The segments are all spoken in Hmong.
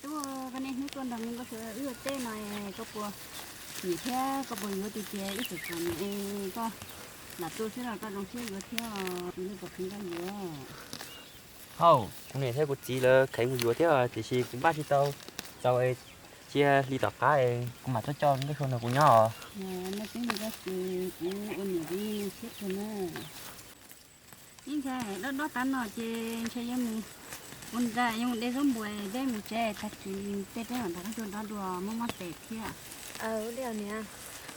Koj niaj hnub tuaj nrog me Nkauj Suav wb ua teb no, koj puas nyiam thiab koj puas yuav tiag tias wb tseem txom nyem, koj lam tu xwb los koj zoo siab yuav thiab, tus neeg puas kheev koj yuav? Hauj, kuv niam thiab kuv txiv lawv kheev kuv yuav thiab tiam sis kuv npaj tsis tau txaus, cia hli tom qab kuv mam tuaj coj Nkauj Suav nrog kuv nyob os. Ntxhais, ua niam kuv siab kawg na. Ib ntxhais dob dob tav no ces ntshai yuav mus ua nra, yuav mus de zaub npua, peb mus tsev, tag kis tej peb mam nrog Nkauj Suav nrog dua, muaj mob tes thiab.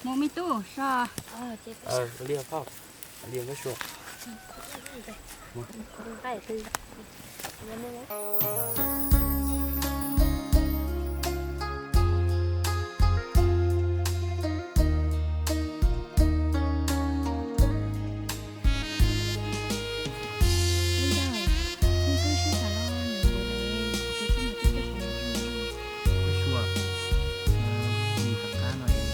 Mus me tub, so. Nkauj Suav, mus tom qab no es koj pab tij koj txhob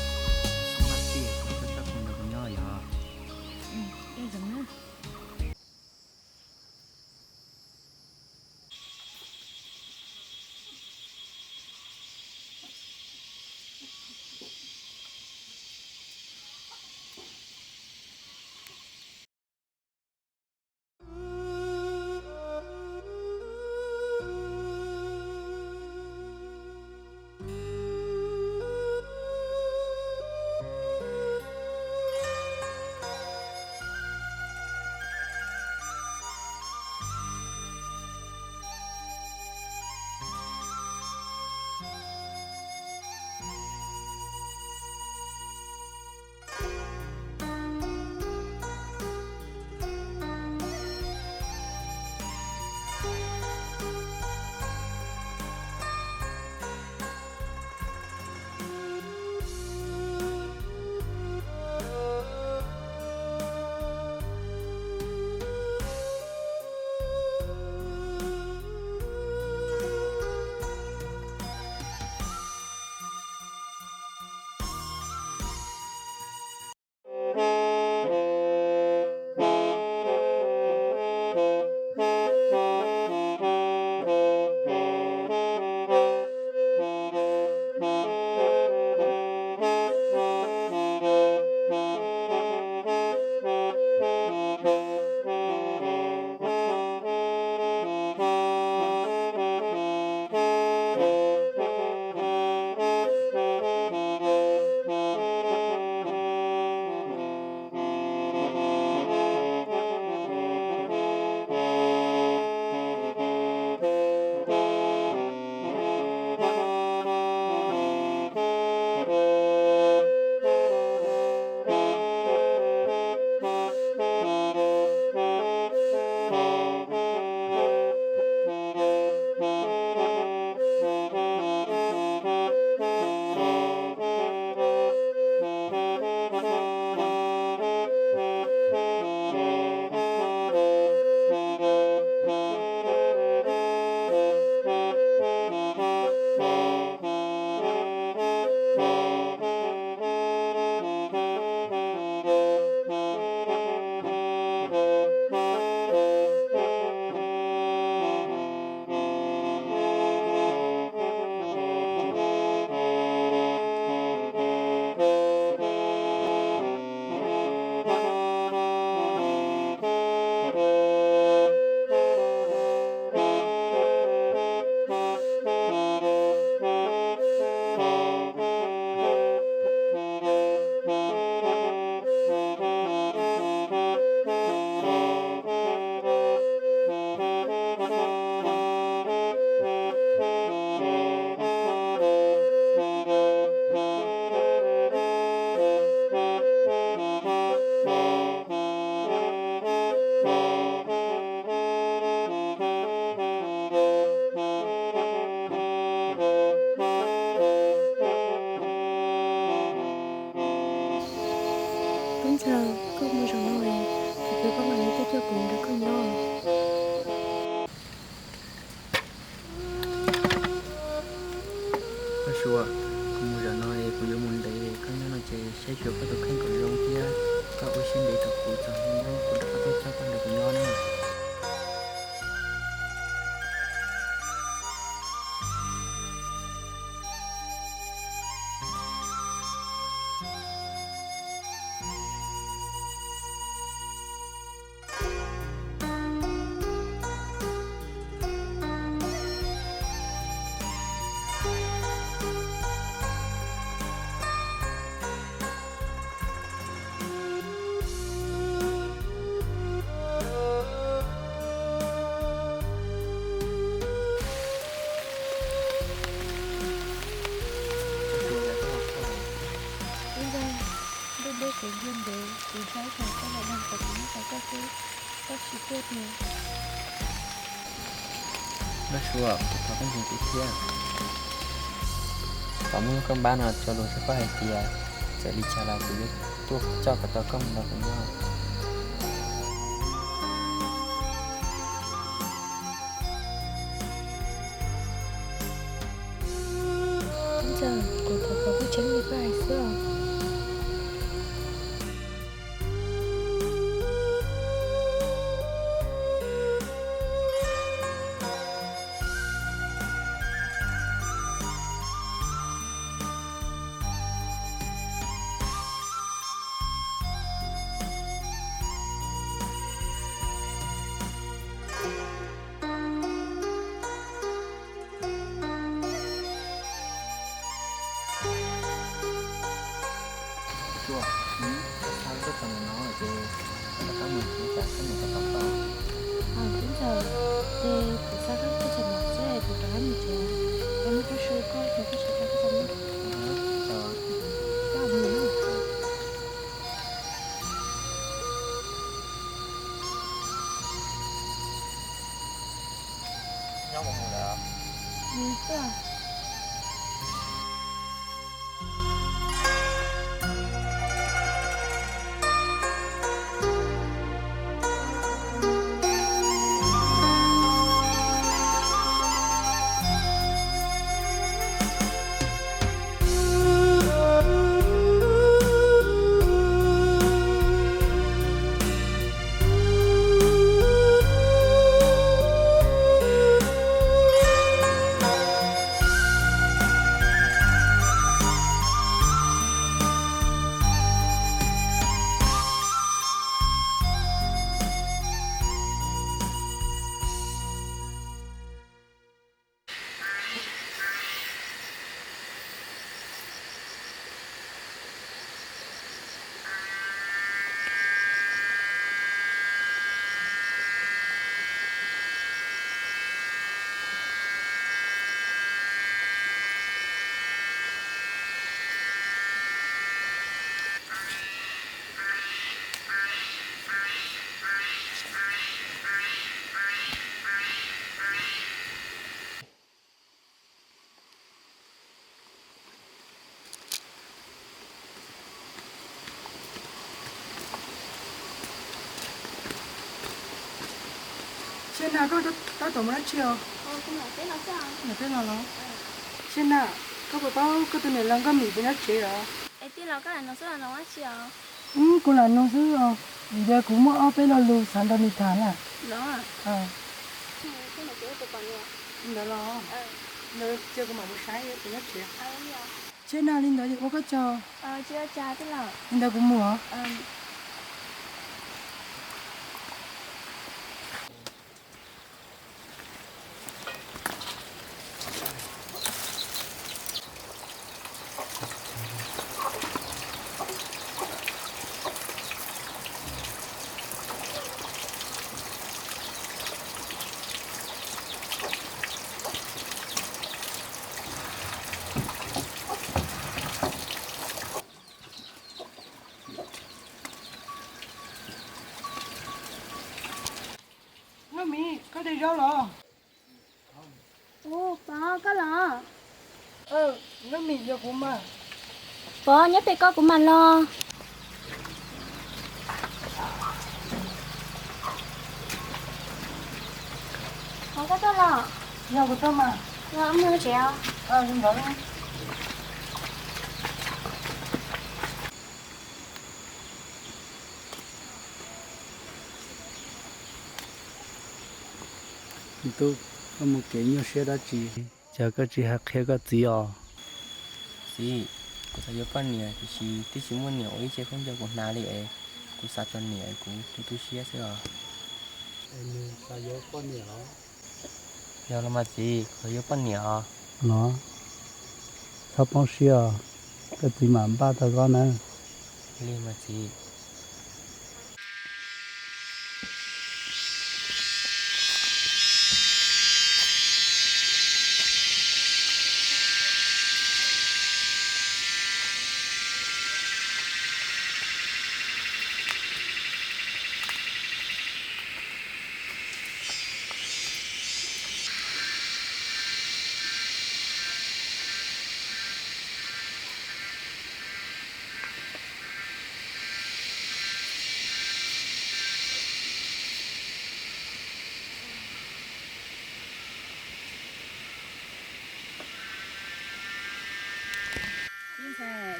khoom nrog kuv nyob yog? Tub ntxawg, koj mus zaum no es, kuv twb pom koj mam li tuaj coj kuv nrog koj nyob. Koj Suav, kuv mus zaum no es kuv yuav mus ntev, koj nyob no ces saib xyuas koj tus kheej kom zoo thiab koj ua siab ntev rau kuv txog hnub kuv rov qab tuaj coj koj nrog kuv nyob na. Noj Su, kuv thov koj ntseeg kuv thiab. Thov muab lub koj npab no tso lus rau koj hais tias txawm li cas los kuv yuav tuaj coj kom tau koj mus nrog kuv nyob. Kuv thov kom koj tseeb li koj hais xwb os. Tub ntxawm, ces kuv xa koj tuaj txog no xwb, kuv rov qab mus tsev, es muaj tub su koj, koj tsis tau koj tau na. Nyob mus mus lawm. Tsiaj Nag, koj tab tom mus dab tsi os? Tsiaj Nag los? Tsiaj Nag, koj puas paub koj tus niam laus Nkauj Mim puas nyob tsev os? Kuv lam nug xwb os, vim tias kuv muaj ob peb lo lus xav nrog nws tham na. Ntawd los, cia kuv mam mus saib puas nyob tsev. Tsiaj Nag, li ntawd ua koj tsaug. Li ntawd kuv mus os. Nkauj Mim, koj de zaub los? Pov, koj los? Nkauj Mim, yog kuv mas. Pov, nyob pem koj kuv mam los. Pov, koj tuaj los? Yog kuv tuaj mas. Mus tsev os. Li ntawd. Me tub, koj mus kev nyuaj siab dab tsi? Cas koj tsis hais qhia koj txiv os? Txiv, kuv xav yuav poj niam tiam sis twb tsis muaj niam ua ib ce khaub ncaws kuv hnav li es kuv xav tso niam, kuv tu tu siab xwb os. Es nws xav yuav poj niam los? Yog los mas txiv, kuv xav yuav poj niam os. Los, txhob poob siab os, koj txiv mam npaj tau koj nawb. Li mas txiv.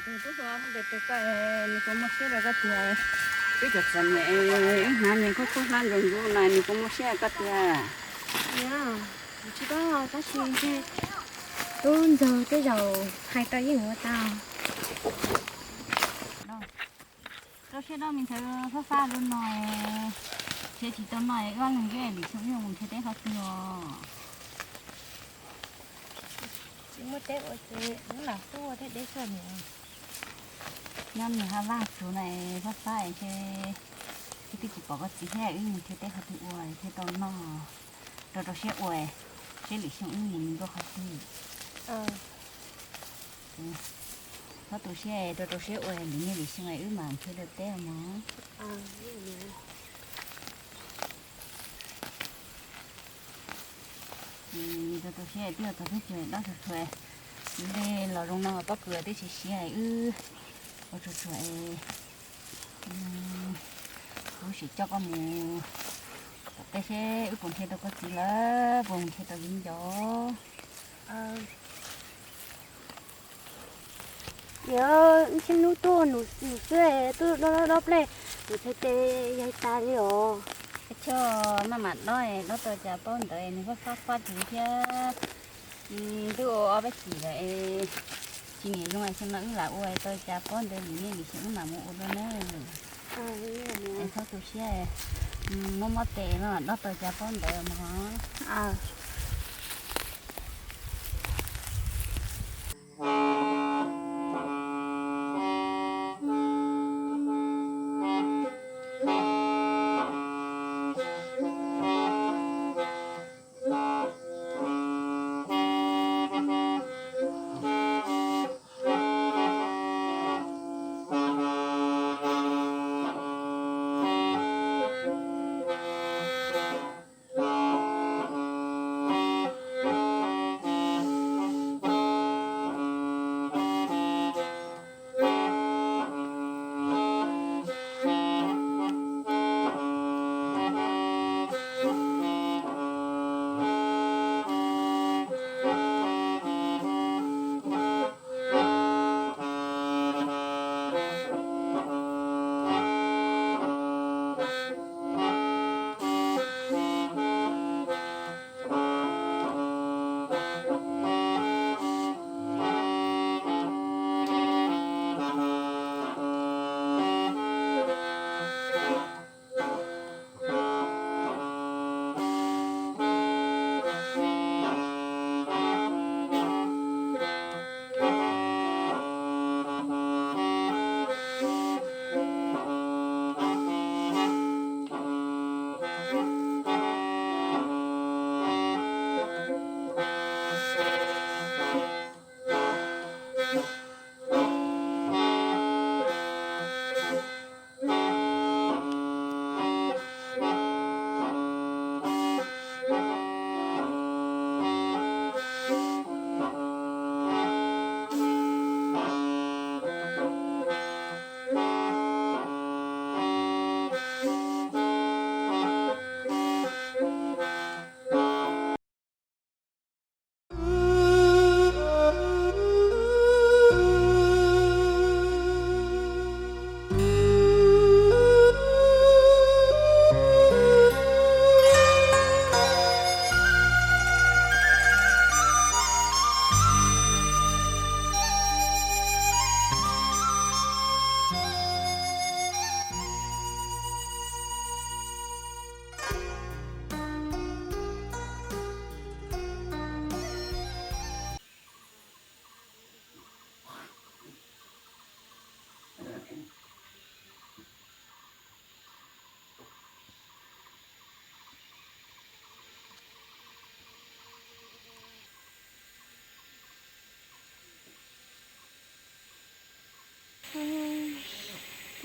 Tus tub hluas mus ntes tes koj, nws puas muaj siab rau koj tiag? Twb txom txom nyem, ib hnav niag khaub khaub hlab ntxoov ntxuv no nws puas muaj siab rau koj tiag? Tsis paub, tab sis ntshe tub ntxawg tej zaum hais rau yeej ua tau. Rau siab dab me ntxhais fab fab li no, nrhiav tsis tau no, wb ob leeg nyob Lis Xyooj wb mus nrhiav teb qhov twg os? Tsis muaj teb ua ces wb lam xub ua thiab deb kawg niam. Nyob niag hab vaj tsuag na, fab fab es ntshe wb twb tsis pom koj txiv thiab, wb mus nrhiav teb qhov twg ua thiaj tau noj. Rau rau siab ua, seb Lis Xyooj wb mus nkauj qhov twg. Txhob tu siab, rau rau siab ua, lim niaj Lis Xyooj wb mam nrhiav dua teb mog. Rau rau siab, twb yog txog teb chaws dab tsuag tsuag, kuv li los zoo no pob kws twb tsis siav, wb ua tsuag tsuag es kuv sim coj koj mus tom teb seb wb puas nrhiav tau koj txiv lawm, puas nrhiav tau viv ncaus. Yog ntshe hnub tuaj nus xwb, tuaj dob dob plej, kuv txhais tes yog tas li os. Choj maj mam dob, dob tau cas paub ntawd nws fab fab fab tsis thiab. Twb ua ob peb chim lawm, tsis niam zoo xyoo no wb lam ua tau cas paub ntawd, lim niaj Lis Xyooj wb mam mus ua dua nawb. Txhob tu siab, mob mob tes no dob tau cas paub ntawd mog.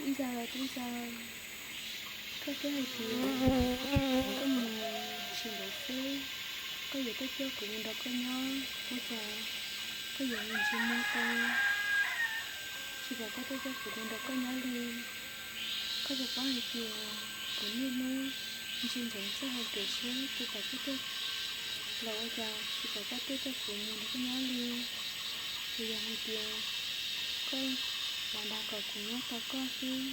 Tub ntxawg, tub ntxawg, koj twb hais tias koj mus tsis ntev xwb, koj yuav tuaj coj kuv mus nrog koj nyob, ua cas koj yuav mus ntsis mus tau, tsis pom koj tuaj coj kuv mus nrog koj nyob li. Koj puas paub hais tias kuv niaj hnub ntsia ntsoov txoj hau kev tshiab ces pom koj tuaj los ua cas tsis pom koj tuaj coj kuv mus nrog koj nyob li. Ces yog hais tias Koj lam dag kom kuv nyob tos koj xwb,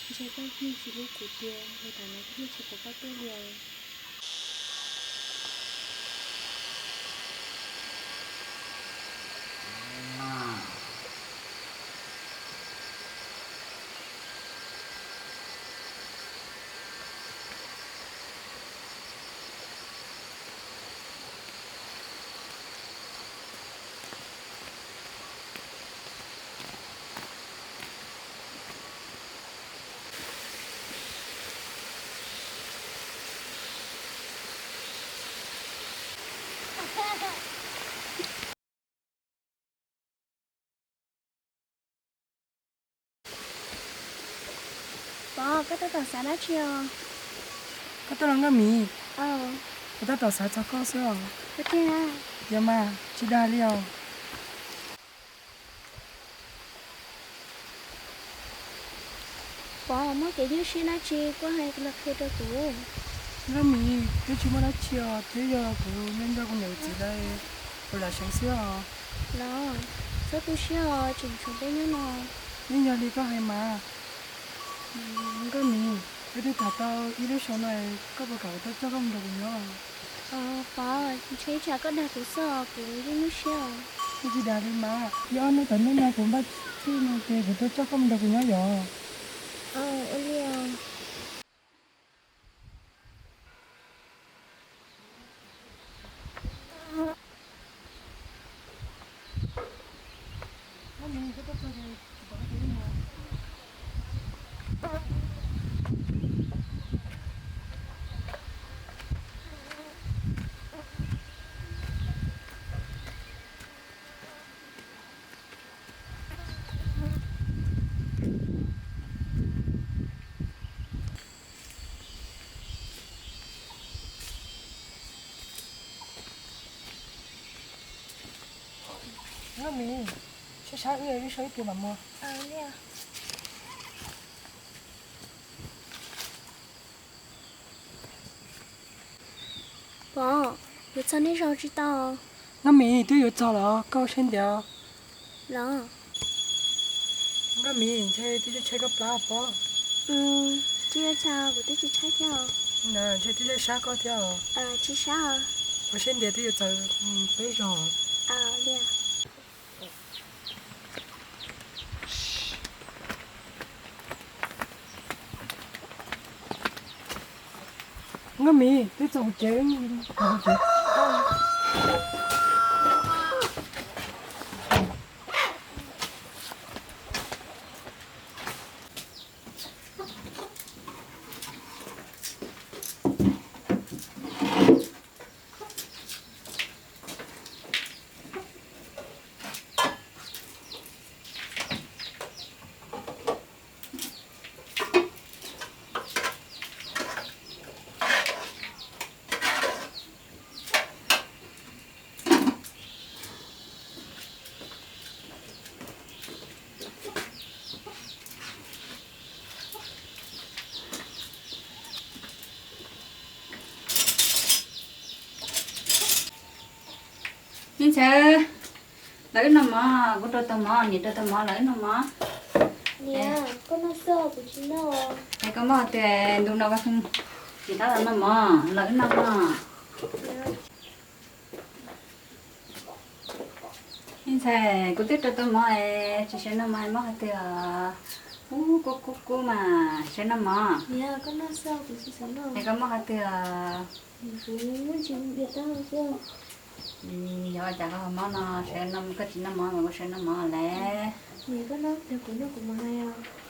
ntshe koj yeej tsis hlub kuv tiag li, tam no koj yeej tsis pom koj tuaj li os. Pov, koj tab tom xav dab tsi os? Koj tuaj los Nkauj Mim? Kuv tab tom xav txog koj xwb os. Yog mas, tsis dag li os. Pov, muaj kev nyuaj siab dab tsi koj hais los qhia rau kuv. Nkauj Mim, twb tsis muaj dab tsi os, twb yog kuv nyob nco kuv niam txiv lawv, kuv lam seev xwb os. Los, txhob tu siab os, tseem tshuav peb nyob no. Yeej yog li koj hais mas. Nkauj Mim, wb twb tham tau ib lub xyoo no, koj puas kam kuv tuaj coj koj mus nrog kuv nyob? Pov, ntshe ib tsam koj dag kuv xwb os, kuv yeej nyuaj siab os. Yeej tsis dag li mas, yog ob hnub tom ntej no kuv npaj txhij no ces kuv tuaj coj koj mus nrog kuv nyob yom. Ua li os. Nkauj Mim, saib saib wb, wb sau ib pliag mam mus. Pov, yuav txog nej zos tsis tau? Nkauj Mim, twb yuav txog lawm, koj ua siab ntev. Los, Nkauj Mim, ntshe twb tshaib tshaib koj plab pob. Tsis ua cas, kuv twb tsis tshaib thiab os. Ntshe twb sab sab koj thiab os. Tsis sab. Ua siab ntev, twb yuav txog peb zos. Nkauj Mim, twb txog kuv tsev. Me ntxhais, los wb noj mov, kuv rau tau mov, niam rau tau mov, los wb noj mov. Niam, koj noj xwb, kuv tsis noj. Es koj muab qhov twg ntu no koj tsis rov los noj mov, los wb noj mov. Me ntxhais, kuv twb rau tau mov es tsis xav noj mov, muab qhov twg os? Ub, kub kub kub mas, xav noj mov. Es koj muab qhov twg os? Yog ua cas koj ho mob no, koj tsis noj mov mas kuv xav noj mov lawm.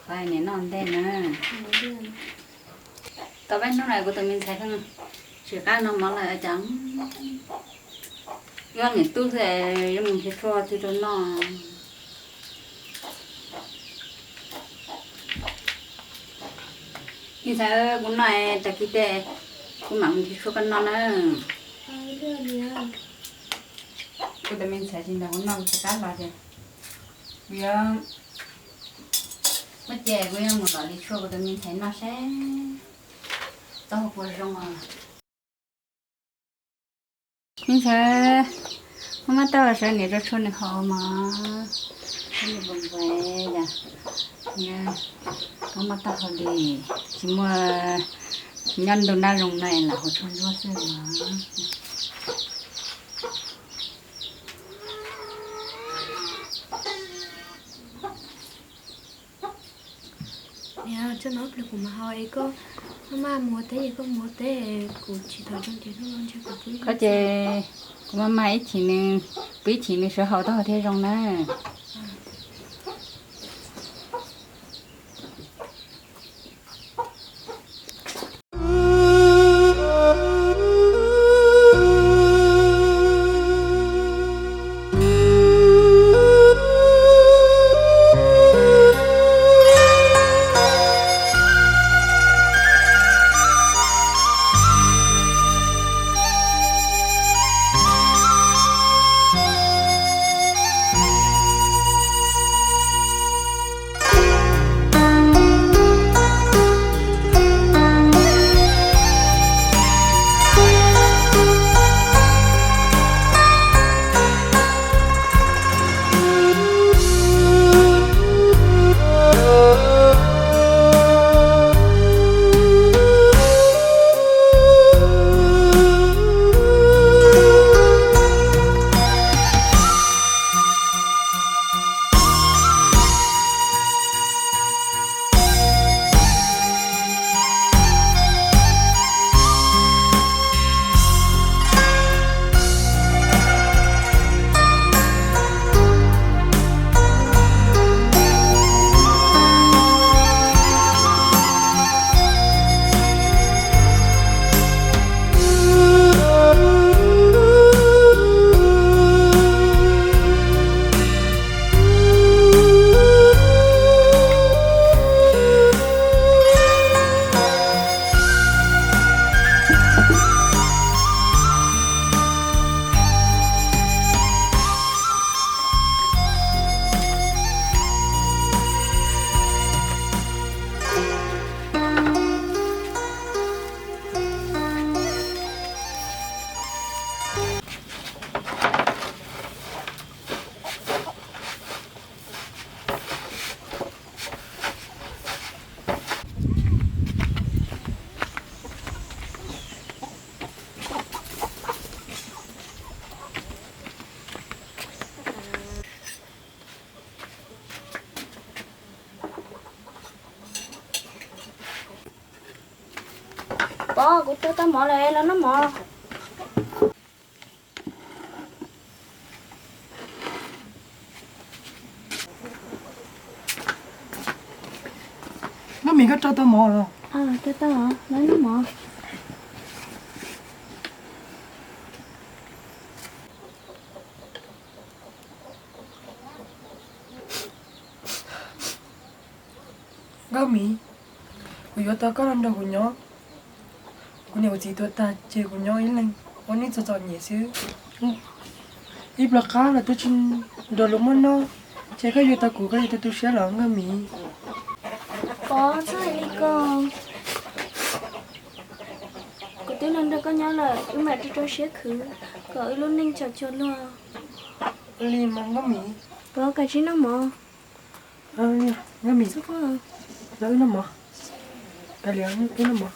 Qhov niam noj ntej na. Tau peb hnub no kuv tus me ntxhais pheej tsis qab noj mov lawm, ua cas nyob niam tub xwb, yuav mus nrhiav tshuaj twg rau noj. Me ntxhais, kuv noj tag kis tej kuv mam mus nrhiav tshuaj koj noj na. Kuv tus me ntxhais tsis nrog kuv noj, kuv tsis qab los ces kuv yuav, muab ces kuv yuav mus lom li tshuaj kuv tus me ntxhais noj seb tau puas zoo os. Me ntxhais, Muab maj tauj sawv niam rau tshuaj nws haus mas. Koj muab tauj haus li, tsis muaj, nyob ntu nab zoo no lam haus tshuaj ntsuab xwb mas. Niam, txog no plig kuv mam haus es koj maj maj mus ua teb es koj mus ua teb, kuv tsis tau zoo ces hnub no ntshe kuv pw. Koj ces kuv maj maj ib chim nws, pw ib chim nws sawv haus tau thiaj zoo na. Pog, kuv rau tau mov lawm, los noj mov. Nkauj Mim, koj rau tau mov los? Rau tau, los noj mov. Nkauj Mim, kuv yuav tau koj los nrog kuv nyob. Kuv niam kuv txiv tuag tag ces kuv nyob ib leeg ua neej txom txom nyem xwb. Ib pluag qab los twb tsis nrog luag muaj noj, ces koj yuav tau kuv koj yuav tau tu siab los Nkauj Mim? Pog, txhob hais li ko. Kuv twb los nrog koj nyob lawm, wb mam rau rau siab khwv kom wb lub neej tsom cuag luag. Li mas Nkauj Mim. Pog, kav tsij noj mov. Nkauj Mim, los wb noj mov. Kav liam, wb noj mov.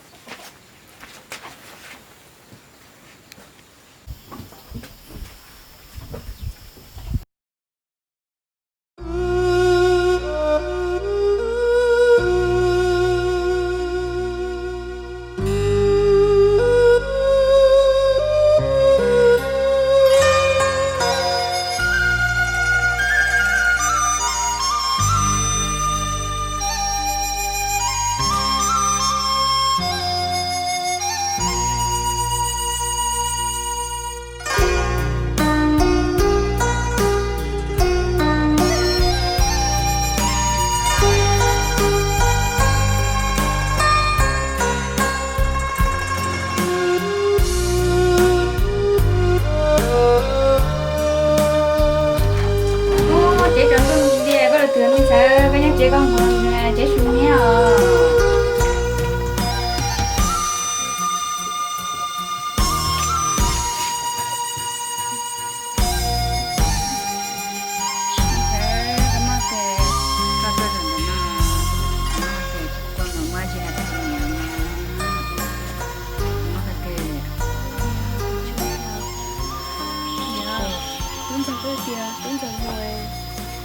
Kuv tias tub ntxawg mus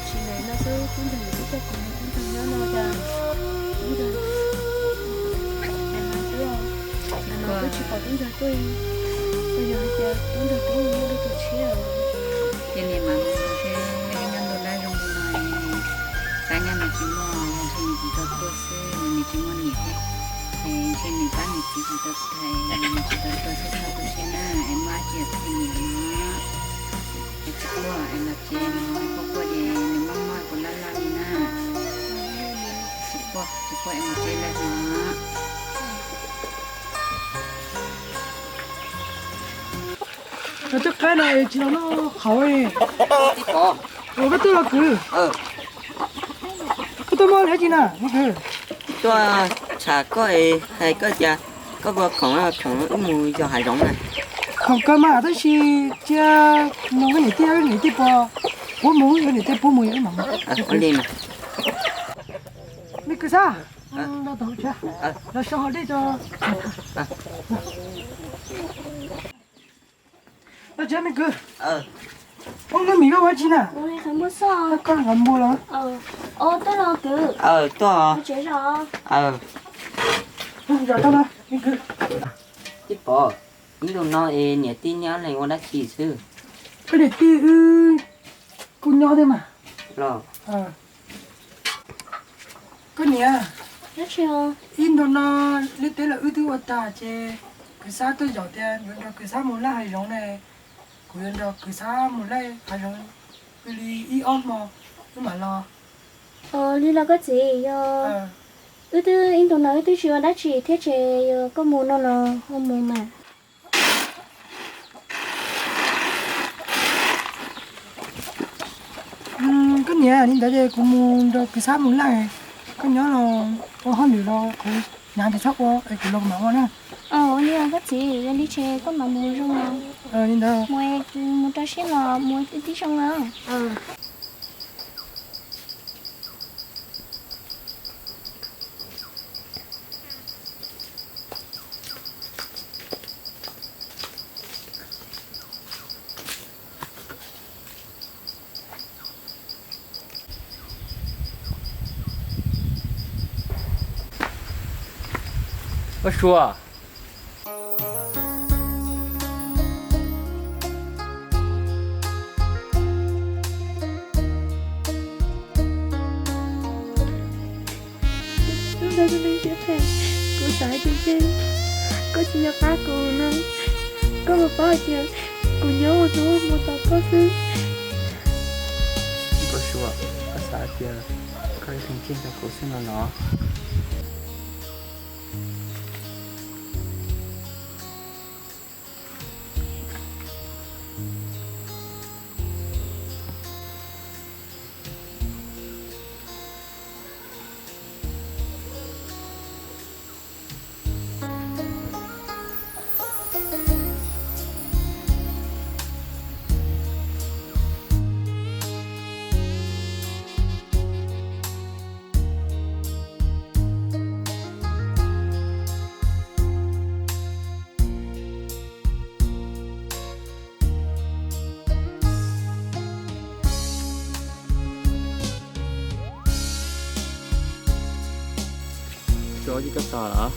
tsis ntev no xwb tub ntxawg yuav twb coj kuv mus tub ntxawg nyob no cas. Tub ntxawg, nim no twb, nim no twb tsis pom tub ntxawg tuaj, yog hais tias tub ntxawg twb mus muaj lub tuam tshiab. Cia nim no mus seb nyob ntu dab zoo li no, tab nyob nws tsis muaj, ntshe nws tsis tau tuaj xwb, nws tsis muaj niam thiab. Es ntshe nws pab nws txiv tsis tau, nws tsis tau tuaj xwb, txhob tu siab na, es muaj dab tsi qhia niam no. Es tsis quaj es los tsev, quaj quaj ces nws mob mob kuv laj laj li na. Tsis quaj, tsis quaj es los tsev lawm no. Cov qaib no tsis los noj qhauv. Ua koj tuaj los kwv, koj tuaj muaj dab tsi na kwv? Tuaj tsham koj es hais koj tias koj puas khoom, khoom wb mus yos hav zoov na. Khoom kawg mas tab sis cia mus koj niam tij, koj niam tij puas pub mus, koj niam tij pub mus wb mam mus. Ua li mas. Me kwv Xab, los tau tshab, los so hauv dej tso. Los tsev me kwv. Ub, nub mis koj ua dab tsi na? Koj nqa npua los? Tuaj. Zom tau los me kwv. Tij Pov, ib ntu no es niam tij neb ob leeg ua dab tsi xwb? Koj niam tij wb kuj nyob thiab mas. Los, koj niam, ib ntu no liaj teb los wb twb ua tag ces kwv Xab tuaj yaum tias yuav nrog kwv Xab mus laij hav zoov ne. Kuv yuav nrog kwv Xab mus laij hav zoov li ib ob hmo wb mam los. Ua li los koj txiv, yog wb twb ib ntu no wb twb tsis ua dab tsi thiab ces yog koj mus no los ho mus mas. Koj niam, li ntawd ces kuv mus nrog kwv Xab mus laij, koj nyob los ua hauj lwm los kuv hnyav ces txhob ua es kuv los kuv mam ua na. Ua li koj txiv, yog li ces koj mam mus zoo os. Li ntawd mus, mus rau siab los mus tib zoo os. Ua Sua, kuv xav tias koj tsis nco qab kuv no, koj puas paub hais tias kuv nyob ua hnub mus tos koj xwb. Koj Sua, koj xav tias koj yuav hloov tsiaj ntawm kuv xwb no los? Tub ntxawg,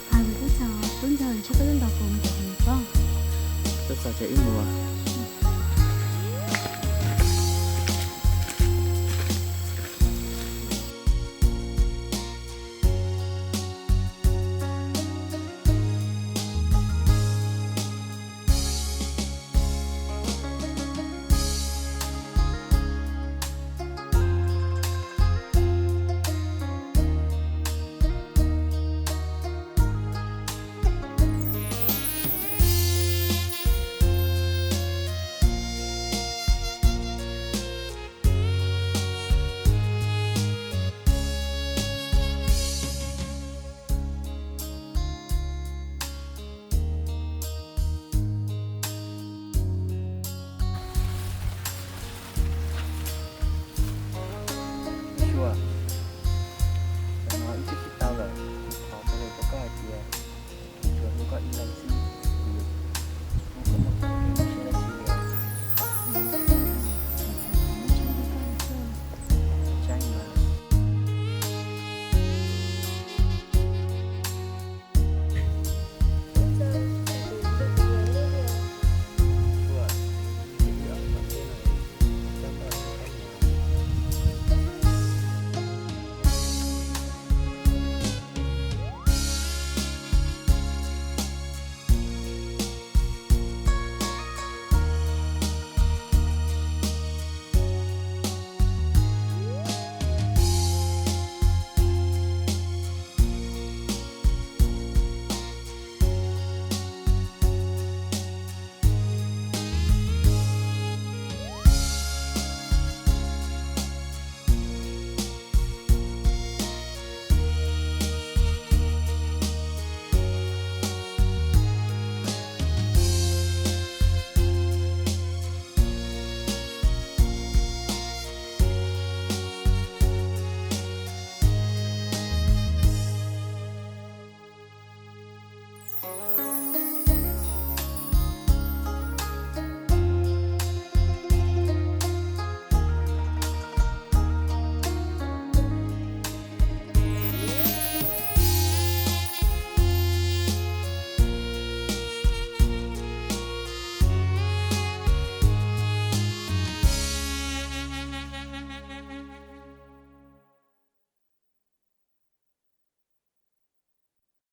tub ntxawg, txhob txog nrog kuv mus, kuv mus koj. Txhob txog ces wb mus.